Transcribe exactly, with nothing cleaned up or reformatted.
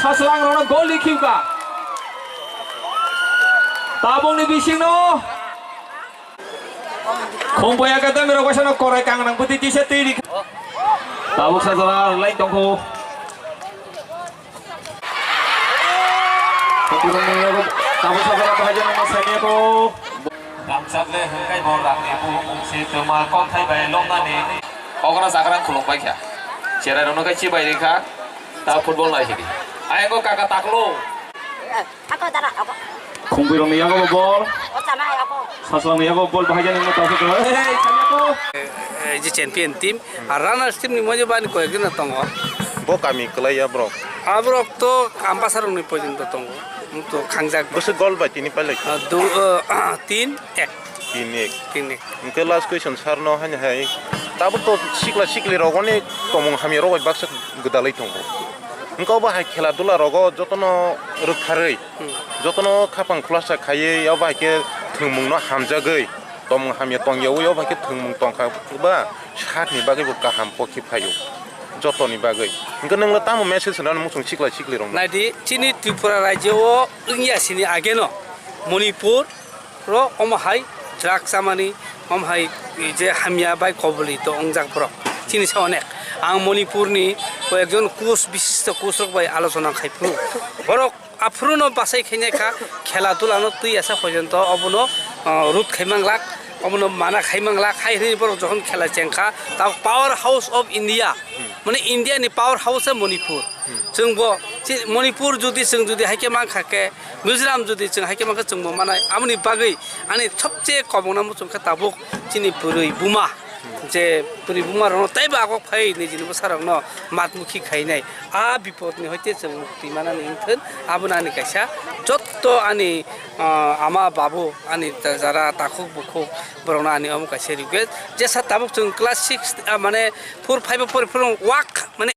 Saslang rono gol di khiuka. Tabukni bisingno Khumbai Academy rok waisa no korai kangnang bwtwi tisa twi ri. Tabuk sajala lai tongkho. Tabuk sajala bahai jani ma sani ko. Gamchak le hwnkhe bo rangni buhuk se twma kokthai bai lomnani. Okra jagra khuluk bai kha. Cherai rokno khe chibai ri kha. Ta football nai sidi. Ayang ko kaka taklo. Ako dara ako. Khumbuirokni yago bo bol. O chama ako. Saslangni yago bol bahai jani wngma tawse tongma. Hey, hey, champion. Eh, eh, je champion team, ar runners team ni moje bani koyek jona tongo. Bo kami kwlai ya borok. Aborok to Ambasarokni porjonto tongo. Wng to khangjak. Bwswk gol bai tini pailai? Ah, du, ah, tin ek. Tin ek. Tin ek. Hwnkhe last question sir no haino hai. Tabuk to sikla sikli rok onek tongmung hamya rok bai baksa gwdalai tongo. Hwnkhe obo hai khela dula rogo jotono rwktharwi, hmm, jotono khapang khulasa khaiwi, obo hai khe thwngmung no hamjagwi, tongmung hamya tongyawi, obo hai khe thwngmung tongkha ba sakni bagwi bo kaham pokhe phaio jotoni bagwi. Hwnkhe nwngno tamo message rwnani muchung sikla sikli rokno? Naidi, chini Tripura rajyo o wngya sini ageno Manipur, ro omo hai drug chamani, omo hai je hamya bai koboli to ongjak borok. Chini sa onek. Ang Manipurni koyekjon coach, bishisto coach rok bai alochona khai phuru. Borok aphuru no bachai khainai kha, khela dula no twi asa porjonto obono, ah, root khai manglak, obono mana khai manglak, hai hwnwi borok jokhon khela chengkha, ta power house of India, mane India ni power house se Manipur. Chwng bo chi-, Manipur jodi chwng jodi hai khe mankha khe, Mizoram jodi chwng hai khe mankha chwng bo manai. Aboni bagwi ani sobche kobongna muchung khe tabuk chini bwrwi buma, je bwrwi buma rokno teibo agok phai nijini bwsa rokno matmukhi khainai. A bipodni hoite chwng mukti manani wngthun, abono ani kaisa jotto ani, ah, ama babu ani ta-, jara takhuk bukhuk borokno ani omo kaisa request. Jesa tabuk chwng class six, ah, mane four five o pori phuru wak mane